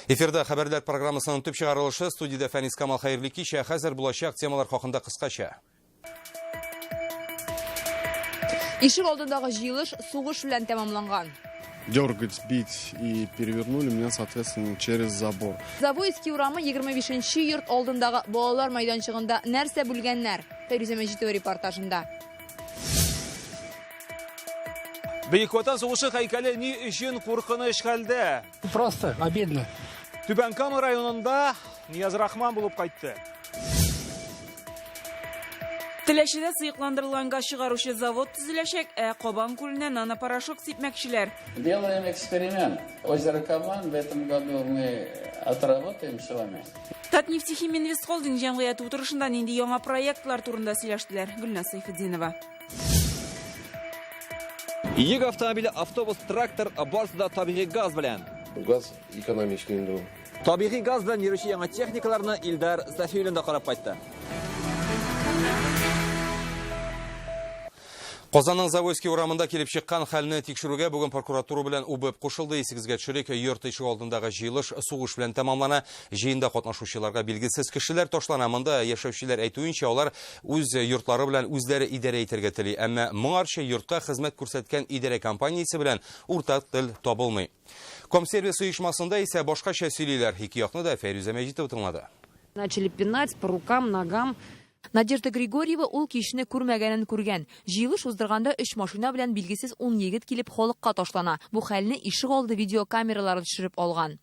Эфирда хәбәрләр программасының төп чыгарылышы студиядә Фәнис Камал хәерле кич. Ә хәзер булачак темалар хакында кыскача. Ишек алдындагы җыелыш сугыш белән тәмамланган. Дергать, бить и перевернули меня, соответственно, через забор. Завойский урамы 25 нче йорт алдындагы балалар мәйданчыгында нәрсә бүлгәннәр? Фәйрүзә Мәҗитова репортажында. Бөек Ватан сугышы һәйкәле ни өчен куркыныч хәлдә? Просто обидно. Түбән Кама районында Нияз Рахман булып кайтты. Теләчедә сыекландырылган газ чыгаручы завод төзеләчәк, ә Кабан күленә нанопорошок сипмәкчеләр. Делаем эксперимент. Озеро Кабан в этом году мы отработаем с вами. Татнефтехим Инвестхолдинг җәмгыяте утырышында нинди яңа проектлар турында сөйләштеләр? Гөлназ Сәйфетдинова. Йөк автомобиле, автобус, трактор, барысы да табигый газ белән. Газ экономичный инде ул. Табигый газ белән йөрүче яңа техникаларны Илдар Сафиуллин да карап кайтты. Казанның Завойский урамында килеп чыккан хәлне тикшерүгә бүген прокуратура белән УБЭП кушылды. Исегезгә төшерик, йорт ишек алдындагы җыелыш сугыш белән тәмамлана. Җыенда катнашучыларга билгесез кешеләр ташлана. Монда яшәүчеләр әйтүенчә, алар үз йортлары белән үзләре идарә итәргә тели. Әмма моңарчы йортка хезмәт күрсәткән идарә компаниясе белән уртак тел табылмый. Комсервис оешмасында исә башкача сөйлиләр. Ике якны да Фәйрүзә Мәҗитова тыңлады. Начали пинать по рукам, ногам. Надежда Григорьева ул кичне күрмәгәнен күргән. Җыелыш уздырганда өч машина белән билгесез ун егет килеп халыкка ташлана. Бу хәлне ишегалды видеокамералары төшереп алган.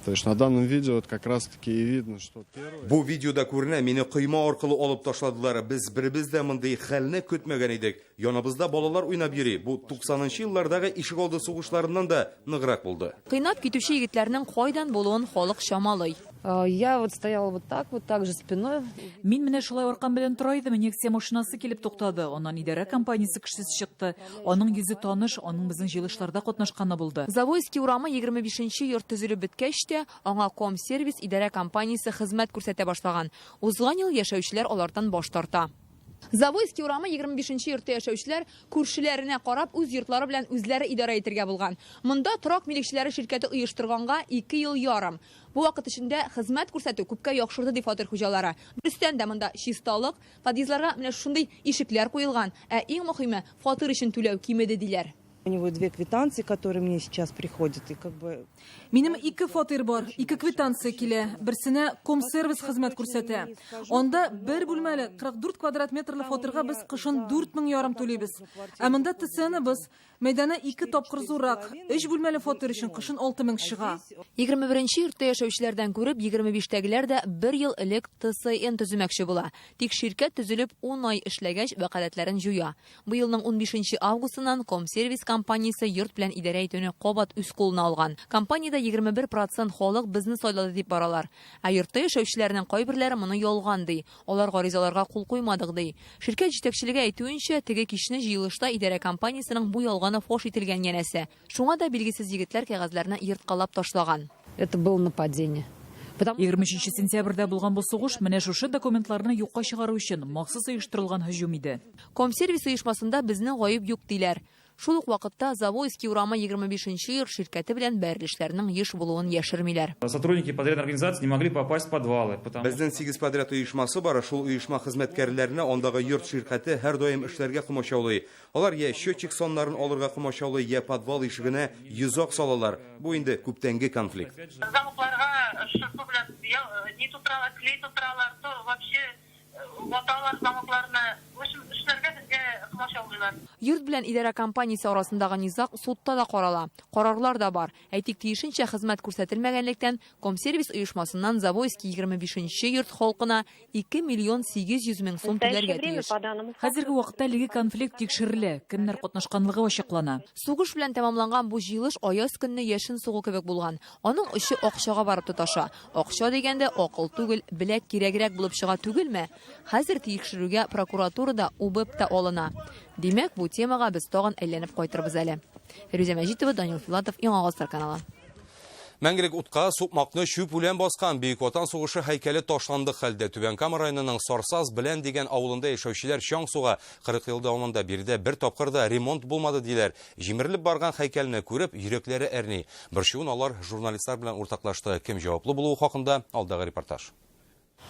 То есть на данном видео вот как раз таки и видно, что первое... Бу видеода күренә, мине койма аркылы алып ташладылар. Без беребез дә мондый хәлне көтмәгән идек. Яныбызда балалар уйнап йөри. Бу 90 нчы еллардагы ишегалды сугышларыннан да ныграк булды. Кыйнап китүче егетләрнең кайдан булуын халык чамалый. Я вот стояла вот так вот, так же спиной. Мин менә шулай аркам белән тора идем, Нексия машинасы килеп туктады. Аннан идарә компаниясе кешесе чыкты. Аның йөзе таныш, аның безнең җыелышларда катнашканы булды. Завойский урамы 25 нче йорт төзелеп беткәч тә, аңа Комсервис идарә компаниясе хезмәт күрсәтә башлаган. Узган ел яшәүчеләр алардан баш тарта. Завойский урамы 25 нче йортта яшәүчеләр күршеләренә карап үз йортлары белән үзләре идарә итергә булган. Монда торак милекчеләре ширкәте оештырганга ике ел ярым. Бу вакыт эчендә хезмәт күрсәтү күпкә яхшырды, ди фатир хуҗалары. Дөрестән дә, монда чисталык, подъездларга менә шушындый ишекләр куелган, ә иң мөхиме, фатир өчен түләү кимеде, диләр. У него две квитанции, которые мне сейчас приходят, и как бы... Минем ике фатир бар, ике квитанция килә. Берсенә Комсервис хезмәт күрсәтә. Анда бер бүлмәле 44 квадрат метрлы фатирга без кышын дүрт мең ярым түлибез. Ә монда ТСНыбыз, мәйданы ике тапкыр зуррак. Өч бүлмәле фатир өчен кышын алты мең чыга. 21 нче йортта яшәүчеләрдән күреп, 25 тәгеләр дә бер ел элек ТСН төземәкче була. Тик ширкәт төзелеп ун ай эшләгәч, вәкаләтләрен җуя. Быелның унбишенче августыннан Комсервис компаниясе йорт белән идарә итүне кабат үз кулына алган. Компаниядә 21 процент халык безне сайлады дип баралар. Ә йортта яшәүчеләрнең кайберләре моны ялган ди. Алар гаризаларга кул куймадык ди. Ширкәт җитәкчелеге әйтүенчә, теге кичне җыелышта идарә компаниясенең бу ялганы фаш ителгән янәсе. Шуңа да билгесез егетләр кәгазьләрне ерткалап ташлаган. Это было нападение. Потому 23 сентябрьдә булган бу сугыш менә шушы документларны юкка чыгару өчен махсус оештырылган һөҗүм иде. Комсервис оешмасында безнең гаеп юк диләр. Шул ук вакытта Завойский урамы 25 нче йорт ширкәте белән бәрелешләрнең еш булуын яшермиләр. Сотрудники подрядной организации не могли попасть в подвалы, потому Безнең сигез подряд оешмасы бар, шул оешма хезмәткәрләренә андагы йорт ширкәте һәрдаим эшләргә комачаулый. Алар я счетчик саннарын алырга комачаулый, я подвал ишегенә йозак салалар. Бу инде күптәнге конфликт. Замокларга шырпы белән ни тутыралар, клей тутыралар, то вообще ваталар замокларны. В общем, эшләргә безгә комачаулыйлар. Йорт белән идарә компаниясе арасындагы низаг судта да карала. Карарлар да бар. Әйтик, тиешенчә хезмәт күрсәтелмәгәнлектән, Комсервис оешмасыннан Завойский 25 нче йорт халкына 2 миллион 800 мең сум түләргә тиеш. Хәзерге вакытта әлеге конфликт тикшерелә, кемнәр катнашканлыгы ачыклана. Сугыш белән тәмамланган бу җыелыш аяз көнне яшен сугу кебек булган. Аның очы акчага барып тоташа. Акча дигәндә акыл түгел, беләк кирәгрәк булып чыга түгелме? Хәзер тикшерүгә прокуратура да, УБЭП та алына. Димәк, бу темага без тагын әйләнеп кайтырбыз әле. Фирүзә Мәҗитова, Данил Филатов, Яңа Гасыр каналы. Мәңгелек утка сукмакны чүп үлән баскан Бөек Ватан сугышы һәйкәле ташландык хәлдә. Түбән Кама районының Сарсаз белән дигән авылында яшәүчеләр чаң суга. 40 ел дәвамында биредә бер тапкыр да ремонт булмады диләр. Җимерелеп барган һәйкәлне күреп, йөрәкләре әрни. Борчуын алар журналистлар белән уртаклашты. Кем җаваплы булуы хакында алдагы репортаж.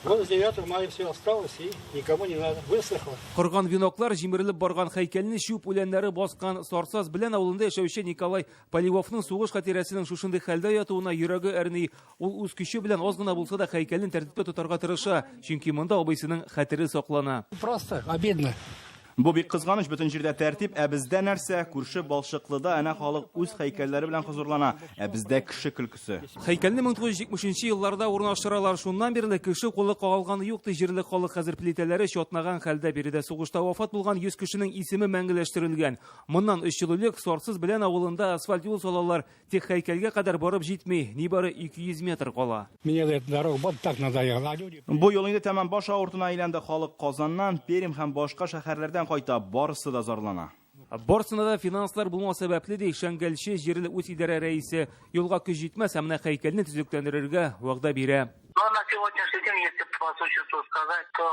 Вот с 9 мая все осталось и никому не надо. Высохло. Корган веноклар җимерелеп барган һәйкәлне чүп үләннәре баскан Сарсаз белән авылында яшәүче Николай Поливовның сугыш хатирәсенең шушындый хәлдә ятуына йөрәге әрни. Ул үз көче белән аз гына булса да һәйкәлне тәртиптә тотарга тырыша, чөнки монда абыйсының хәтере саклана. Просто обидно. Бу бик кызганыч, бөтен җирдә тәртип, ә бездә нәрсә? Күрше Балчыклыда әнә халык үз һәйкәлләре белән хозурлана, ә бездә кеше көлкесе. Һәйкәлне 1970 елларда урнаштыралар. Шуннан бирле кеше кулы кагылганы юк, ди җирле халык. Хәзер плитәләре чатнаган хәлдә. Биредә сугышта вафат булган 100 кешенең исеме мәңгеләштерелгән. Моннан 3 ел элек Сарсыз белән авылында асфальт юл салалар. Тик һәйкәлгә кадәр барып җитми, нибары 200 метр кала. Мне эта дорога вот так надоела. Люди Бу юл инде тәмам баш авыртуына әйләнде. Халык Казаннан, Пермь һәм башка шәһәрләрдән кайта, барысы да зарлана. Барысына да финанслар булмау сәбәпле, ди Шәңгәлче җирле үз идарә рәисе. Юлга көч җитмәс, ә менә һәйкәлне төзекләндерергә вәгъдә бирә. Но на сегодняшний день, если по существу сказать, то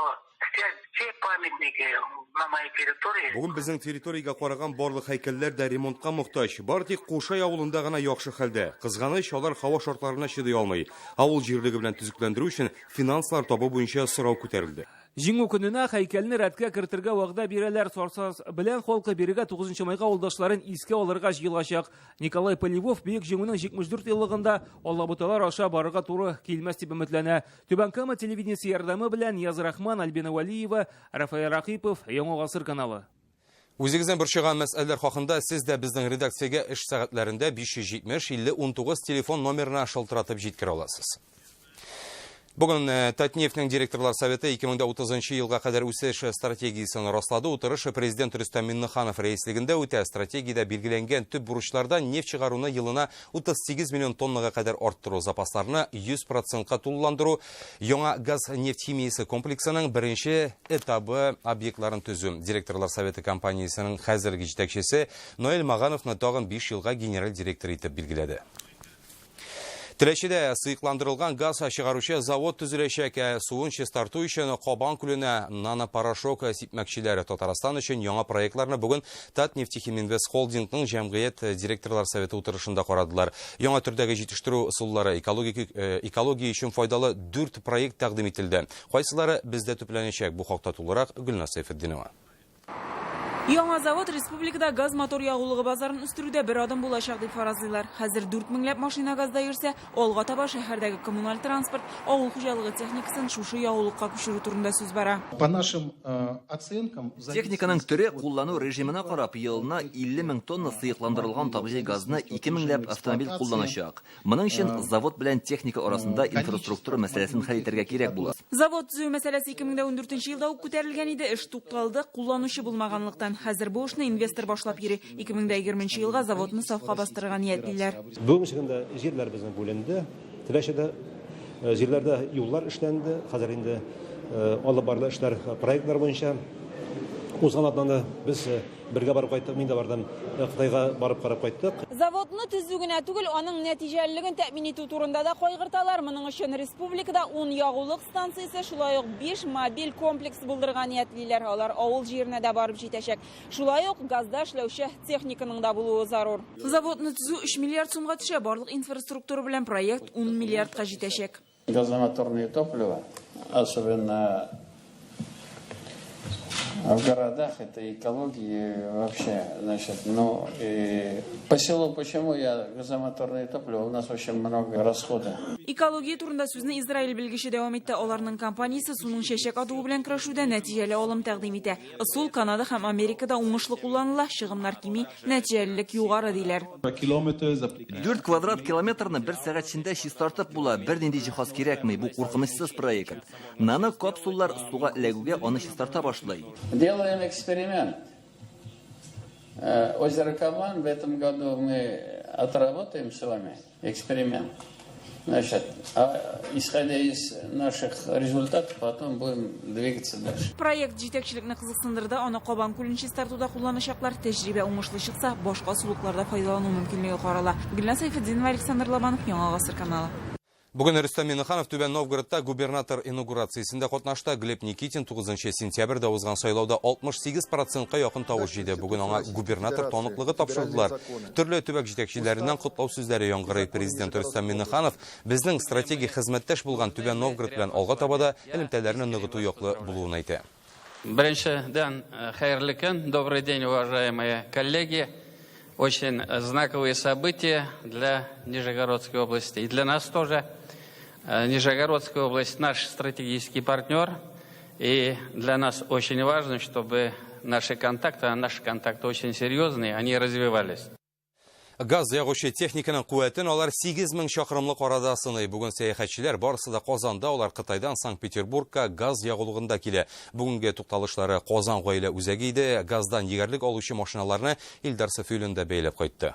все памятники на моей территории Бүген безнең территориягә караган барлык һәйкәлләр дә ремонтка мохтаҗ. Бары тик Кушай авылында гына яхшы хәлдә. Кызганыч, алар һава шартларына чыдый алмый. Авыл җирлеге белән төзекләндерү өчен финанслар табу буенча сорау күтәрелде. Җиңү көненә һәйкәлне рәткә кертергә вәгъдә бирәләр. Сарсаз белән халкы бирегә 9 майга авылдашларын искә алырга җыелачак. Николай Полевов Бөек Җиңүнең 74 еллыгында алабуталар аша барырга туры килмәс дип өметләнә. Түбән Кама телевидениесе ярдәме белән Нияз Рахман, Альбина Вәлиева, Рафаэль Ракипов, Яңа Гасыр каналы. Үзегезнең борчыган мәсьәләләр хакында сез дә безнең редакциягә эш сәгатьләрендә 570 50 19 телефон номерына шалтыратып җиткерә аласыз. Бүген Татнефтьнең директорлар советы 2030 елга кадәр үсеш стратегиясен раслады. Утырыш президент Рөстәм Миңнеханов рәислегендә үтә. Стратегиядә билгеләнгән төп бурычлардан нефть чыгаруны елына 38 миллион тоннага кадәр арттыру, запасларны 100%ка тулыландыру, яңа газ нефть химиясе комплексының беренче этабы объектларын төзү. Директорлар советы компаниясенең хәзерге җитәкчесе Ноэль Магановны тагын 5 елга генераль директор итеп билгеләде. Теләчедә сыекландырылган газ чыгаручы завод төзеләчәк. Суын чистарту өчен Кабан күленә нанопорошок сипмәкчеләр. Татарстан өчен яңа проектларны бүген Татнефтехиминвест холдингның җәмгыять директорлар советы утырышында карадылар. Яңа төрдәге җитештерү ысуллары экология өчен файдалы 4 проект тәкъдим ителде. Кайсылары бездә төпләнәчәк? Бу хакта тулырак Гөлназ Сәйфетдинова. Яңа завод республикада газ мотор ягулыгы базарын үстерүдә бер адым булачак дип фаразлыйлар. Хәзер 4 меңләп машина газда йөрсә, алга таба шәһәрдәге коммуналь транспорт, авыл хуҗалыгы техникасын шушы ягулыкка күчерү турында сүз бара. По нашим оценкам, Техниканың төре, куллану режимына карап, елына 50 мең тонна сыекландырылган табигый газны 2 меңләп автомобиль кулланачак. Моның өчен завод белән техника арасында инфраструктура мәсьәләсен хәл итәргә кирәк була. Завод төзү мәсьәләсе 2014 елда ук күтәрелгән иде, эш тукталды, кулланучы булмаганлыктан. Хәзер бу эшне инвестор башлап йөри. 2020 елга заводны сафка бастырырга ниятлиләр. Бүгенге көндә җирләр безнең бүленде. Теләчедә җирләрдә юллар эшләнде. Хәзер инде алып барыла эшләр проектлар буенча. Узган атнада без бергә барып кайттык, мин дә бардым, Кытайга барып карап кайттык. Заводны төзү генә түгел, аның нәтиҗәлелеген тәэмин итү турында да кайгырталар. Моның өчен республикада 10 ягулык станциясе, шулай ук 5 мобиль комплекс булдырырга ниятлиләр. Алар авыл җиренә дә барып җитәчәк. Шулай ук газда эшләүче техниканың да булуы зарур. Заводны төзү 3 миллиард сумга төшә, барлык инфраструктура белән проект 10 миллиардка җитәчәк. Газомоторное топливо, особенно в городах, это экология вообще, значит, ну, и по селу почему я газомоторное топливо, у нас очень много расхода. Экология турында сүзне Израиль белгече дәвам итте. Аларның компаниясе суның чәчәк атуы белән көрәшүдә нәтиҗәле алым тәкъдим итә. Ысул Канада һәм Америкада уңышлы кулланыла, чыгымнар кими, нәтиҗәлелек югары диләр. 4 квадрат километрны бер сәгать эчендә чистартып була, бернинди җиһаз кирәкми, бу куркынычсыз проект. Нано капсуллар суга эләгүгә аны чистарта башлый. Делаем эксперимент. Озеро Кабан в этом году мы отработаем с вами эксперимент. Значит, а исходя из наших результатов, потом будем двигаться дальше. Проект җитәкчелекне кызыксындырды, аны Кабан күлен чистартуда кулланачаклар. Тәҗрибә уңышлы чыкса, башка сулыкларда файдалану мөмкинлеге карала. Гөлназ Сәйфетдинова, Александр Лобанов, Яңа Гасыр каналы. Бүген Рөстәм Миңнеханов Түбән Новгородта губернатор инаугурациясендә катнашты. Глеб Никитин 9 сентябрьдә узган сайлауда 68 процентка якын тавыш җыйды. Бүген аңа губернатор таныклыгы тапшырдылар. Төрле төбәк җитәкчеләреннән котлау сүзләре яңгырый. Президент Рөстәм Миңнеханов безнең стратегик хезмәттәш булган Түбән Новгород белән алга таба да элемтәләрне ныгыту яклы булуын әйтә. Беренчедән, хәерле көн, добрый день, уважаемые коллеги. Очень знаковые события для Нижегородской области и для нас тоже. Нижегородская область наш стратегический партнер, и для нас очень важно, чтобы наши контакты, а наши контакты очень серьезные, они развивались. Газ ягучы техниканың куәтен алар 8000 чакрымлык арада сыный. Бүген сәяхәтчеләр барысы да Казанда, алар Кытайдан Санкт-Петербургка газ ягулыгында килә. Бүгенге тукталышлары Казан гаилә үзәге иде. Газдан егәрлек алучы машиналарны Илдар Сафиуллин да бәйләп кайтты.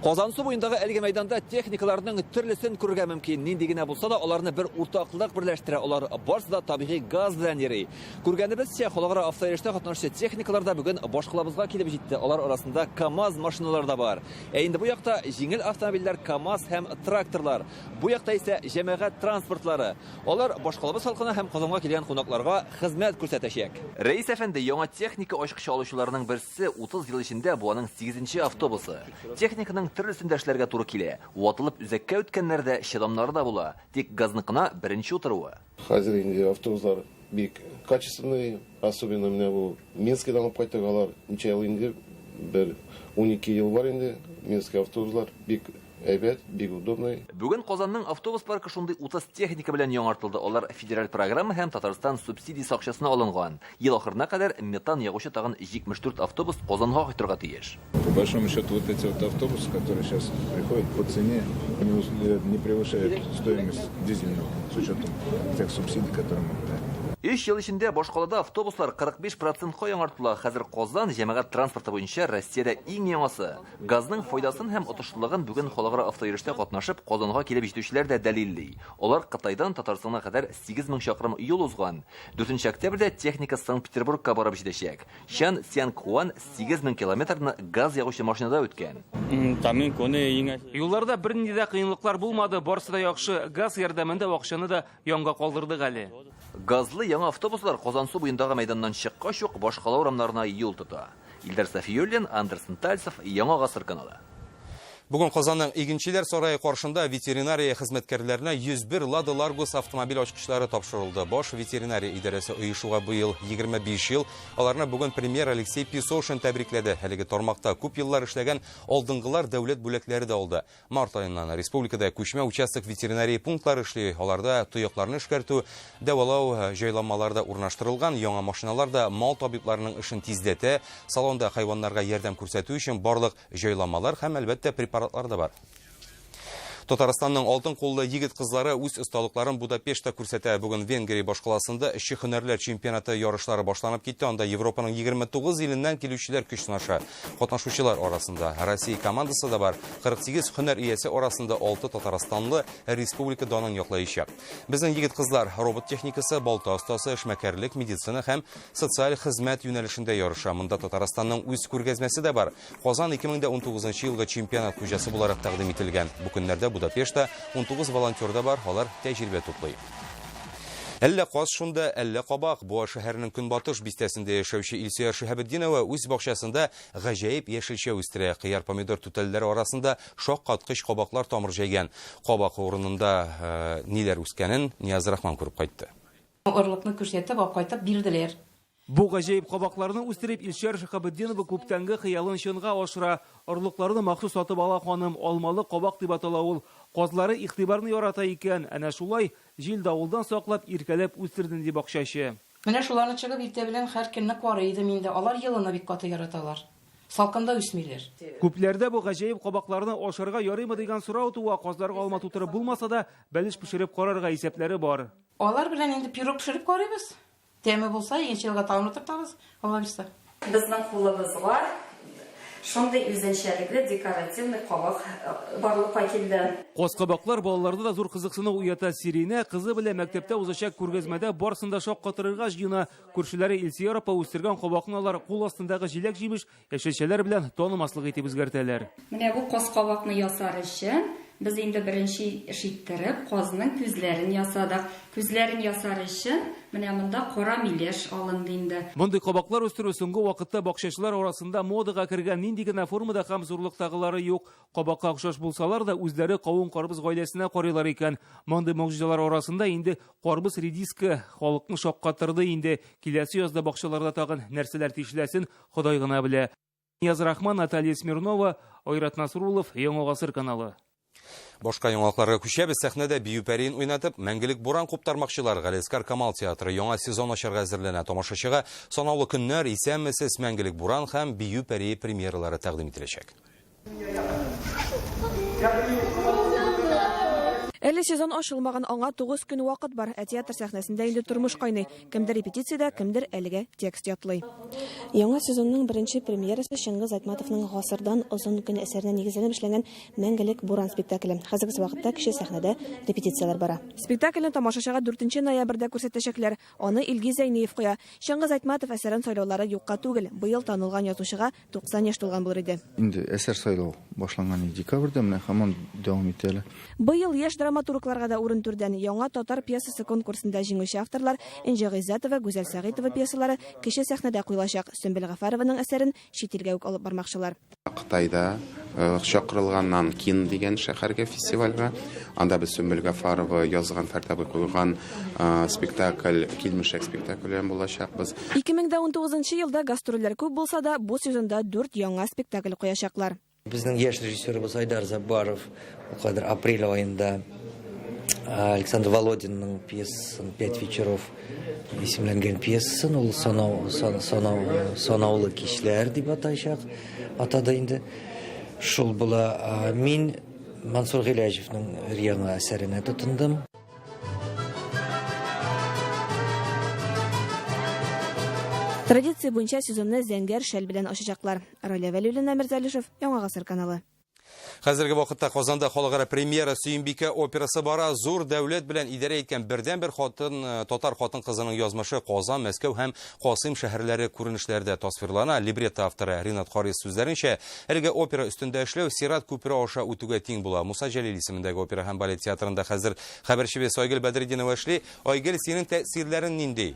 Казансу буендагы әлеге мәйданда техникаларның төрлесен күрергә мөмкин. Нинди генә булса да, аларны бер уртаклык берләштерә. Алар барысы да табигый газ белән йөри. Күргәнебезчә, халыкара автойөрештә катнашучы техникалар да бүген башкалабызга килеп җитте. Алар арасында КАМАЗ машиналары да бар. Ә инде бу якта җиңел автомобильләр, КАМАЗ һәм тракторлар. Бу якта исә җәмәгать транспортлары. Алар башкалабыз халкына һәм Казанга килгән кунакларга хезмәт күрсәтәчәк. Рәис әфәнде яңа техника ачкычы алучыларның берсе, 30 ел эчендә бу аның 8нче автобусы. Техниканың төрлесендә эшләргә туры килә. Ватылып үзәккә үткәннәр дә, чыдамнары да була. Тик газныкына беренче утыруы. Хәзер инде автобуслар бик качественный, особенно менә бу Минскидан алып кайттык, алар ничә ел инде, бер 12 ел бар инде, Минский автобуслар бик әйбәт, бик удобный. Бүген Казанның автобус паркы шундый 30 техника белән яңартылды. Алар федераль программа һәм Татарстан субсидиясе акчасына алынган. Ел ахырына кадәр метан ягучы тагын 74 автобус Казанга кайтырга тиеш. По большому счету, вот эти вот автобусы, которые сейчас приходят по цене, не превышают стоимость дизельного с учетом тех субсидий, которые мы даем. Өч ел эчендә башкалада автобуслар 45 процентка яңартыла. Хәзер Казан җәмәгать транспорты буенча Россиядә иң яңасы. Газның файдасын һәм отышлылыгын бүген халыкара автойөрештә катнашып Казанга килеп җитүчеләр дә дәлилли. Алар Кытайдан Татарстанга кадәр 8000 чакрым юл узган. 4 октябрьдә техника Санкт-Петербургка барып җитәчәк. Чан Сянкуан 8000 километрны газ ягучы машинада үткән. Юлларда бернинди дә кыенлыклар булмады, барысы да яхшы. Газ ярдәмендә акчаны да янга калдырдык әле. Газлы яңа автобуслар Казансу буендагы мәйданнан чыккач ук башкала урамнарына юл тота. Илдар Сафиуллин, Андерсон Тальцев, Яңа Гасыр каналы. Бүген Казанның Игенчеләр сарае каршында ветеринария хезмәткәрләренә 101 Лада Ларгус автомобиль ачкычлары тапшырылды. Баш ветеринария идарәсе оешуга быел 25 ел. Аларны бүген премьер Алексей Песошин тәбрикләде. Әлеге тармакта күп еллар эшләгән алдынгылар дәүләт бүләкләре дә алды. Март аеннан республикада күчмә участок ветеринария пунктлары эшли. Аларда тоякларны эшкәртү, дәвалау җайланмалары да урнаштырылган. Яңа машиналар да мал табибларының эшен тизләтә. Салонда хайваннарга ярдәм күрсәтү өчен барлык җайланмалар һәм, әлбәттә, препаратлар да бар. Татарстанның алтын куллы егет кызлары үз осталыкларын Будапештта күрсәтә. Бүген Венгрия башкаласында эшче һөнәрләр чемпионаты ярышлары башланып китте. Анда Европаның 29 иленнән килүчеләр көч сынаша. Катнашучылар арасында Россия командасы да бар. 48 һөнәр иясе арасында 6 татарстанлы республика данын яклаячак. Безнең егет кызлар робот техникасы, балта остасы, эшмәкәрлек, медицина һәм социаль хезмәт юнәлешендә ярыша. Монда Татарстанның үз күргәзмәсе дә бар. Казан 2019 елгы чемпионат хуҗасы буларак тәкъдим ителгән. Бу көннәрдә Будапештта 19 волонтер да бар, алар тәҗрибә туплый. Әллә каз шунда, әллә кабак. Буа шәһәренең көнбатыш бистәсендә яшәүче Илсөяр Шиһабетдинова үз бакчасында гаҗәеп яшелчә үстерә. Кыяр, помидор түтәлләре арасында шаккаткыч кабаклар тамыр җәйгән. Кабак урынында ниләр үскәнен Нияз Рахман күреп кайтты. Орлыкны күрсәтеп, алып кайтып бирделәр. Бу гаҗәеп кабакларны үстереп Илсөяр Шиһабетдинова күптәнге хыялын чынга ашыра. Орлыкларны махсус сатып ала ханым. Алмалы кабак дип атала ул. Казлары игътибарны ярата икән. Әнә шулай җил давылдан саклап, иркәләп үстердем ди бакчачы. Менә шуларны чыгып иртә белән һәр көнне карый идем инде. Алар елына бик каты яраталар. Салкында үсмиләр. Күпләрдә бу гаҗәеп кабакларны ашарга ярыймы дигән сорау туа. Казларга алма тутырып булмаса да, бәлеш пешереп карарга исәпләре бар. Алар белән инде пирог пешереп карыйбыз. Тәме булса, икенче елга тагын утыртабыз, Алла бирсә. Безнең кулыбызга шундый үзенчәлекле декоративный кабак барлыкка килде. Каз-кабаклар балаларда да зур кызыксыну уята. Сиринә кызы белән мәктәптә узачак күргәзмәдә барысын да шаккатырырга җыена. Күршеләре Илсөяр апа үстергән кабакны алар кул астындагы җиләк-җимеш, яшелчәләр белән танымаслык итеп үзгәртәләр. Менә бу каз-кабакны ясар өчен без инде беренче эш иттереп казның күзләрен ясадык. Күзләрен ясар өчен менә монда кара миләш алынды инде. Мондый кабаклар үстерү соңгы вакытта бакчачылар арасында модага кергән, нинди генә формада һәм зурлыктагылары юк. Кабакка охшаш булсалар да, үзләре кавын-карбыз гаиләсенә карыйлар икән. Мондый могҗизалар арасында инде карбыз редиска халыкны шаккатырды инде. Киләсе язда бакчаларда тагын нәрсәләр тишеләсен Ходай гына белә. Нияз Рахман, Наталья Смирнова, Айрат Насруллов, Яңа гасыр каналы. Башка яңалыкларга күчәбез. Сәхнәдә бию пәриен уйнатып, мәңгелек буран куптармакчылар. Галиәсгар Камал театры яңа сезон ачарга әзерләнә. Тамашачыга санаулы көннәр, Исәнмесез, мәңгелек буран һәм Бию пәрие премьералары тәкъдим ителәчәк. Әле сезон ачылмаган, аңа 9 көн вакыт бар. Ә театр сәхнәсендә инде тормыш кайный. Кемдер репетициядә, кемдер әлегә текст ятлый. Яңа сезонның беренче премьерасы Чыңгыз Айтматовның Гасырдан озын көн әсәренә нигезләнеп эшләнгән Мәңгелек буран спектакле. Хәзерге вакытта кече сәхнәдә репетицияләр бара. Спектакльне тамашачыга 4 ноябрьдә күрсәтәчәкләр. Аны Илгиз Зәйниев куя. Чыңгыз Айтматов әсәрен сайлаулары юкка түгел. Быел танылган язучыга 90 яшь тулган булыр иде. Инде әсәр сайлау башланган иде декабрьдә, менә һаман дәвам итә әле. Быел яшь драматургларга да урын түрдән. Яңа татар пьесасы конкурсында җиңүче авторлар Энҗе Гыйззәтова, Гүзәл Сәгыйтова пьесалары кече сәхнәдә куелачак. Сөмбел Гафарованың әсәрен чит илгә үк алып бармакчылар. Кытайда чакырылган Нанкин дигән шәһәргә фестивальгә. Анда без Сөмбел Гафарова язган, Фәрит абый куйган спектакль, Килмешәк спектакле белән булачакбыз. 2019 нчы елда гастрольләр күп булса да, бу сезонда дүрт яңа спектакль куячаклар. Безнең яшь режиссерыбыз Айдар Заббаров ул кадәр апрель аенда Александр Володинның пьесасын Пять вечеров исемләнгән пьесасын ул санау, санау, санаулы кичләр дип атаячак, атады инде. Шул була. Мин Мансур Гыйләҗевның өр-яңа әсәренә тотындым. Традиция буенча сезонны Зәңгәр шәл белән ачачаклар. Ралия Вәлиуллина, Мирзалишев, Яңа гасыр каналы. Хәзерге вакытта Казанда халыкара премьера Сөембикә операсы бара. Зур дәүләт белән идарә иткән бердәнбер хатын, э, татар хатын-кызының язмышы Казан, Мәскәү һәм Касыйм шәһәрләре күренешләрдә тасвирлана. Либретто авторы Ринат Харис сүзләренчә, әлеге опера өстендә эшләү Сират күпере аша үтүгә тиң була. Муса Җәлил исемендәге опера һәм балет театрында хәзер хәбәрчебез Айгөл Бәдретдинова эшли. Айгөл, синең тәэсирләрең нинди?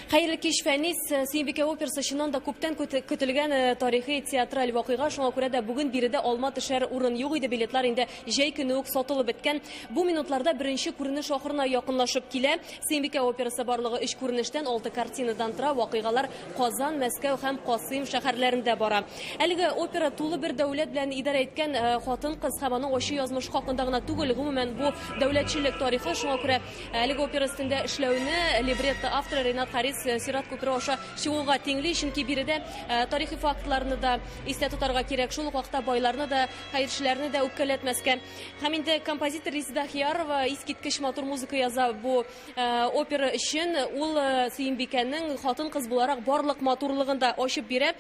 Хәерле кич, Фәнис. Сөембикә операсы чыннан да күптән көтелгән э, тарихи театраль вакыйга. Шуңа күрә дә бүген биредә алма төшәр урын юк иде. Билетлар инде җәй көне үк сатылып беткән. Бу минутларда беренче күренеш ахырына якынлашып килә. Сөембикә операсы барлыгы өч күренештән, алты картинадан тора. Вакыйгалар Казан, Мәскәү һәм Касыйм шәһәрләрендә бара. Әлеге опера тулы бер дәүләт белән идарә иткән э, хатын-кыз һәм аның ачы язмышы хакында гына түгел, гомумән бу дәүләтчелек тарихы. Шуңа күрә Әлеге опера өстендә эшләүне либретто авторы Ренат Харис э, Сират күпере аша чыгуга тиңли, чөнки биредә э, тарихи фактларны да истә тотарга кирәк, шул ук вакытта байларны да, хәерчеләрне дә үпкәләтмәскә. Һәм инде композитор Резеда Хиярова искиткеч матур музыка яза бу э, опера өчен. Ул Сөембикәнең хатын-кыз буларак барлык матурлыгын да ачып бирә.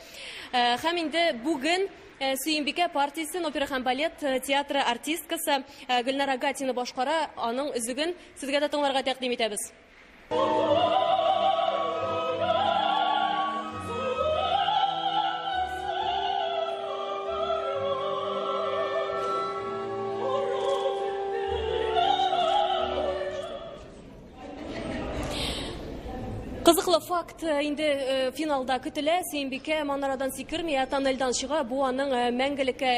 Һәм инде бүген Сөембикә партиясен опера һәм балет театры артисткасы Гөлнара Гатина башкара. Аның өзеген сезгә дә тыңларга тәкъдим итәбез. Кызыклы факт э, инде э, финалда көтелә. Сөембикә манарадан сикерми, ә тоннельдан чыга. Бу аның э, мәңгелеккә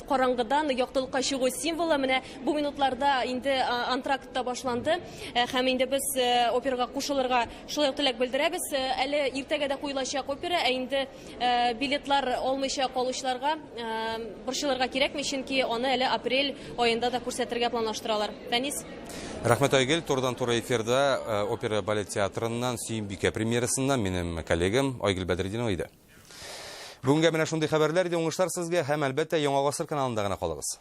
караңгыдан яктылыкка чыгу символы. Менә бу минутларда инде антракт та башланды. Һәм инде без операга кушылырга шулай ук теләк белдерәбез. Әле иртәгә дә куелачак опера, ә инде билетлар алмыйча калучыларга борчылырга кирәкми, чөнки аны әле апрель аенда да күрсәтергә планлаштыралар. Фәнис. Рәхмәт, Айгөл. Турыдан-туры эфирда э, опера балет театрыннан Сөембикә премьерасыннан минем коллегам Айгөл Бәдретдинова иде. Бүгенгә менә шундый хәбәрләр иде. Уңышлар сезгә һәм әлбәттә Яңа гасыр каналында гына калыгыз.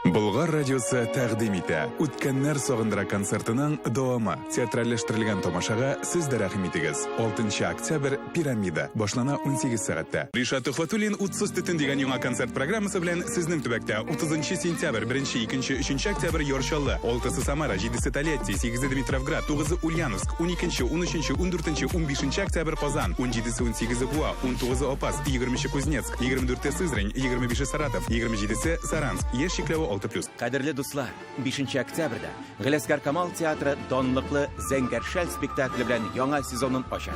Болгар Болгар радиосы тәкъдим итә. Үткәннәр сагындыра концертының дәвамы. Театральләштерелгән тамашага сез дә рәхим итегез. 6 октябрь, Пирамида. Башлана 18 сәгатьтә. Ришат Төхвәтуллин Утсыз төтен дигән яңа концерт программасы белән сезнең төбәктә. 30 сентябрь, 1, 2, 3 октябрь Яр Чаллы, 6-сы Самара, 7-се Тольятти, 8-е Димитровград, 9-ы Ульяновск, 12, 13, 14, 15 октябрь Казан, 17-се 18-е Буа, 19-ы Апас, 20 Кузнецк, 24-е Сызрань, 25-е Саратов, 27-се Саранск. Яшь чикләве 6+. Кадерле дуслар, 5 октябрьдә Галәскар Камал театры данлыклы Зәңгәр шәл спектакле белән яңа сезонын ача.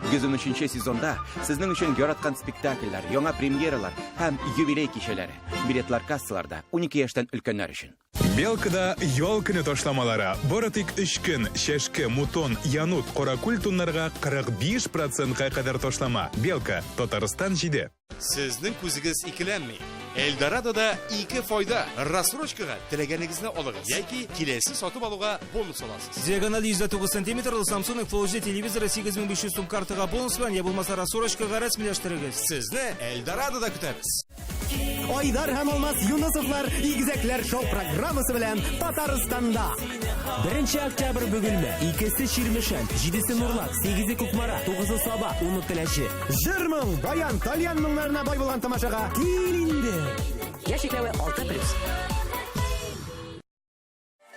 113 сезонда сезнең өчен яраткан спектакльләр, яңа премьералар һәм юбилей кичәләре. Билетлар кассаларда 12 яшьтән өлкәннәр өчен. Белкада ял көне ташламалары. Бары тик өч көн. Чәшке, мутон, янут, каракүл туннарга 45 процентка кадәр ташлама. Белка, Татарстан 7. Сезнең күзегез икеләнми. Эльдорадода ике файда. Рассрочкага теләгәнегезне алыгыз яки киләсе сатып алуга бонус аласыз. Диагональ 109 сантиметрлы Samsung Full HD телевизоры 8500 сум картага бонус белән я булмаса рассрочкага рәсмиләштерегез. Сезне Эльдорадода көтәбез. Айдар һәм Алмаз Юнысовлар Игезәкләр шоу программасы белән Татарстанда. Беренче октябрь Бөгелмә, икесе Чирмешән, җидесе Нурлат, сигезе Кукмара, тугызы Саба, уны Теләче. Җыр моң, баян, тальян моңнарына бай булган тамашага кил инде. Яшь чикләве 6+.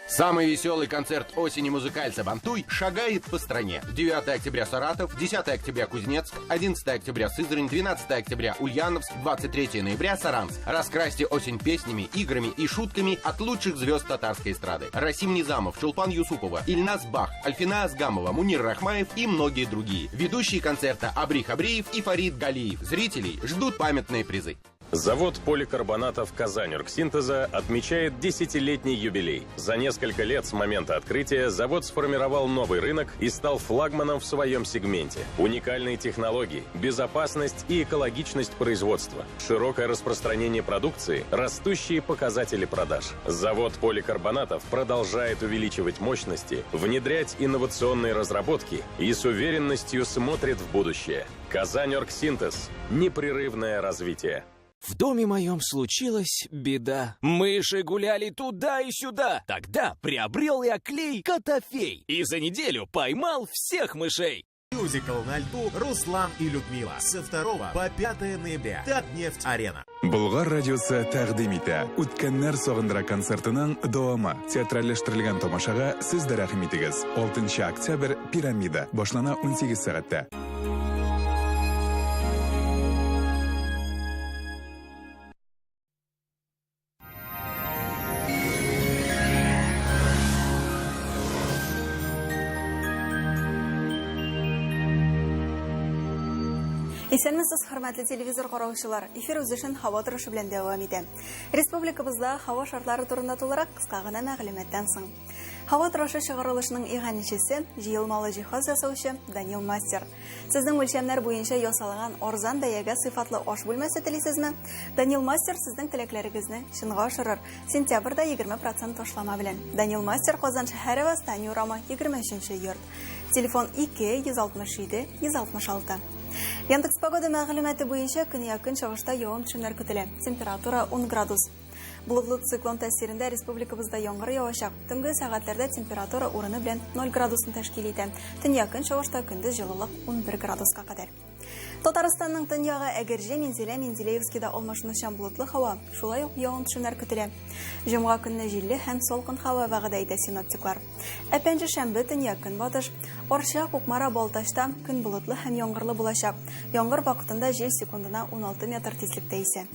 Самый веселый концерт осени музыкаль Сабантуй шагает по стране. 9 октября Саратов, 10 октября Кузнецк, 11 октября Сызрань, 12 октября Ульяновск, 23 ноября Саранск. Раскрасьте осень песнями, играми и шутками от лучших звезд татарской эстрады. Расим Низамов, Чулпан Юсупова, Ильназ Бах, Альфина Азгамова, Мунир Рахмаев и многие другие. Ведущие концерта Абри Хабриев и Фарид Галиев. Зрителей ждут памятные призы. Завод поликарбонатов «Казань-Оргсинтеза» отмечает десятилетний юбилей. За несколько лет с момента открытия завод сформировал новый рынок и стал флагманом в своем сегменте. Уникальные технологии, безопасность и экологичность производства, широкое распространение продукции, растущие показатели продаж. Завод поликарбонатов продолжает увеличивать мощности, внедрять инновационные разработки и с уверенностью смотрит в будущее. «Казань-Оргсинтез» – непрерывное развитие. В доме моем случилась беда. Мыши гуляли туда и сюда. Тогда приобрел я клей Котофей. И за неделю поймал всех мышей. Мюзикл на льду «Руслан и Людмила» со 2 по 5 ноября. Татнефть-арена. Болгар радиосы тәкъдим итә. Үткәннәр сагындыра концертының дәвамы. Театральләштерелгән тамашага сез дә рәхим итегез. 6 октябрь, Пирамида. Башлана 18 сәгатьтә. Исәнмесез, хөрмәтле телевизор караучылар. Эфир үз эшен һава торышы белән дәвам итә. Республикабызда һава шартлары турында тулырак кыска гына мәгълүматтан соң. Һава торышы чыгарылышының иганәчесе, җыелмалы җиһаз ясаучы Данил Мастер. Сезнең үлчәмнәр буенча ясалган арзан бәягә сыйфатлы аш бүлмәсе телисезме? Данил Мастер сезнең теләкләрегезне чынга ашырыр. Сентябрьдә 20% ташлама белән. Данил Мастер Казан шәһәре Восстание урамы 23 йорт. Телефон 2 167 166. Яндекс Погода мәгълүматы буенча көньяк-көнчыгышта явым-төшемнәр көтелә. Температура 10 градус. Болытлы циклон тәэсирендә республикабызда яңгыр явачак. Төнге сәгатьләрдә температура урыны белән 0 градусны тәшкил итә. Төньяк-көнчыгышта көндез җылылык 11 градуска кадәр. Татарстанның төньягы Әгерҗе, Минзәлә, Менделеевскида алмашынучан болытлы һава, шулай ук явым-төшемнәр көтелә. Җомга көнне җилле һәм салкын һава вәгъдә итә синоптиклар. Ә пәнҗешәмбе төньяк-көнбатыш, Арча, Кукмара, Балтачта көн болытлы һәм яңгырлы булачак. Яңгыр вакытында җил секундына 16 метр тизлектә исә.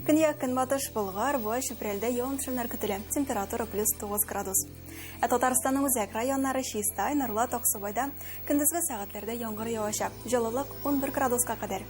Көньяк-көнбатыш Болгар, Буа, Чүпрәлдә явым-төшемнәр көтелә. Температура плюс 9 градус. Ә Татарстанның үзәк районнары Чистай, Нурлат, Аксубайда көндезге сәгатьләрдә яңгыр явачак. Җылылык 11 градуска кадәр.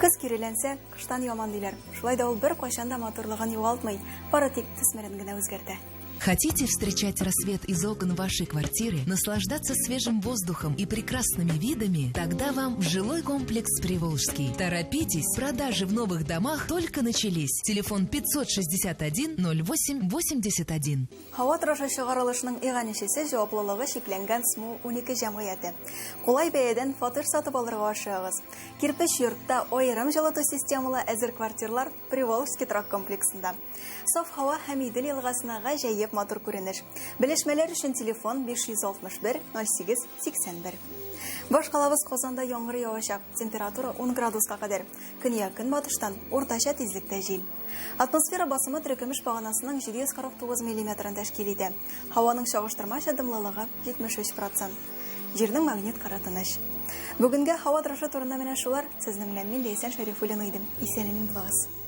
Көз киреләнсә, кыштан яман диләр. Шулай да ул беркайчан да матурлыгын югалтмый, бары тик төсмерен генә үзгәртә. Хотите встречать рассвет из окон вашей квартиры, наслаждаться свежим воздухом и прекрасными видами? Тогда вам в жилой комплекс «Приволжский». Торопитесь, продажи в новых домах только начались. Телефон 561 08 81. Һава торышы чыгарылышының иганәчесе җаваплылыгы чикләнгән СМУ 12 җәмгыяте. Кулай бәядән фатир сатып алырга ашыгыгыз. Кирпеч йортта аерым җылыту системалы әзер квартирлар Приволжский торак комплексында. Саф һава һәм Идел елгасына гаҗәеп матур күренеш. Белешмәләр өчен телефон 561 08 81. Башкалабыз Казанда яңгыр явачак. Температура 10 градуска кадәр. Көньяк-көнбатыштан уртача тизлектә җил. Атмосфера басымы терекөмеш баганасының 749 миллиметрын тәшкил итә. Һаваның чагыштырмача дымлылыгы 73 процент. Җирнең магнит кыры тыныч. Бүгенгә һава торышы турында менә шулар. Сезнең белән мин Ләйсән Шәрифуллина идем. Исән-имин булыгыз.